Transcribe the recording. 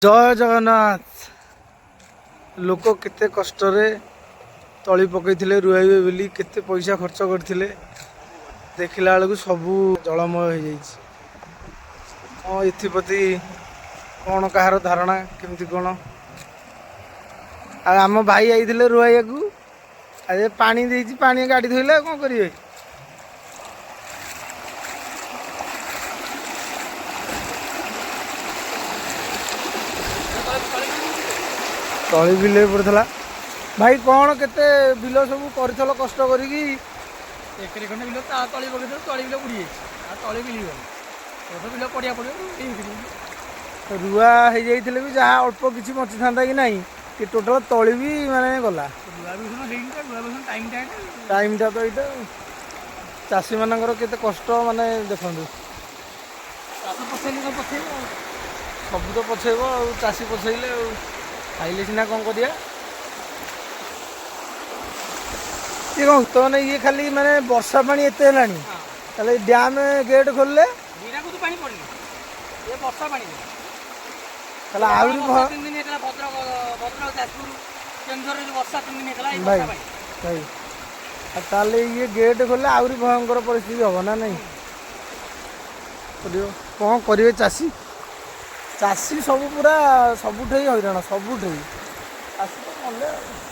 ଜୟ ଜଗନ୍ନାଥ। ଲୋକ କେତେ କଷ୍ଟରେ ତଳି ପକେଇଥିଲେ ରୁଆଇବେ ବୋଲି, କେତେ ପଇସା ଖର୍ଚ୍ଚ କରିଥିଲେ, ଦେଖିଲା ବେଳକୁ ସବୁ ଜଳମୟ ହେଇଯାଇଛି। ହଁ, ଏଥିପ୍ରତି କ'ଣ କାହାର ଧାରଣା, କେମିତି କ'ଣ? ଆଉ ଆମ ଭାଇ ଆଇଥିଲେ ରୁଆଇବାକୁ, ଆଉ ଏ ପାଣି ଦେଇଛି, ପାଣି ଗାଡ଼ି ଧୋଇଲେ, ଆଉ କ'ଣ କରିବେ? ତଳି ବିଲ ପଡ଼ିଥିଲା। ଭାଇ, କ'ଣ କେତେ ବିଲ ସବୁ କରିଥିଲ କଷ୍ଟ କରିକି? ଏକରେ ଖଣ୍ଡେ ବିଲ ତା ତଳି ପକେଇଥିଲୁ, ତଳି ବିଲ ବୁଡ଼ି ଯାଇଛି, ଆଉ ତଳି ମିଳିବନି। ବର୍ଷ ବିଲ ପଡ଼ିଆ ପଡ଼ିବ। ରୁଆ ହେଇଯାଇଥିଲେ ବି ଯାହା ଅଳ୍ପ କିଛି ବଞ୍ଚିଥାନ୍ତା କି ନାହିଁ କି? ଟୋଟାଲ ତଳି ବି ମାନେ ଗଲା। ରୁଆ ବିଷଣ ହେଇନି ତ, ରୁଆ ବିଷଣ ଟାଇମ୍ଟା ଏଇଟା। ଟାଇମ୍ଟା ତ ଏଇଟା। ଚାଷୀମାନଙ୍କର କେତେ କଷ୍ଟ ମାନେ ଦେଖନ୍ତୁ। ଚାଷ ପଛେଇଲେ ତ ପଛେଇବ ଆଉ। ସବୁ ତ ପଛେଇବ, ଆଉ ଚାଷୀ ପଛେଇଲେ ଆଉ ଖାଇଲେ ସିନା କ'ଣ କରିବା। ଇଏ କ'ଣ ତ ମାନେ ଇଏ ଖାଲି ମାନେ ବର୍ଷା ପାଣି ଏତେ ହେଲାଣି, ତାହେଲେ ଡ୍ୟାମ୍ ଗେଟ୍ ଖୋଲିଲେ? ହୀରାକୁଦ ପାଣି ପଡ଼ିନି, ଏ ବର୍ଷା ପାଣି। ତାହେଲେ ଆହୁରି 3 ଦିନ ହେଇଥିଲା, ଭଦ୍ରକ, ଯାଜପୁର, କେନ୍ଦୁଝରରେ ଯୋଉ ବର୍ଷା 3 ଦିନ ହେଇଥିଲା, ଏଇ ଭାଇ ବର୍ଷା ପାଣି। ଭାଇ, ଆଉ ତାହେଲେ ଇଏ ଗେଟ୍ ଖୋଲିଲେ ଆହୁରି ଭୟଙ୍କର ପରିସ୍ଥିତି ହବ ନା ନାହିଁ? କରିବ କ'ଣ, କରିବେ ଚାଷୀ? ଚାଷୀ ସବୁ ପୁରା ସବୁଠେଇ ହଇରାଣ, ସବୁଠେଇ ଚାଷୀ ତ ମଲେ ଆଉ।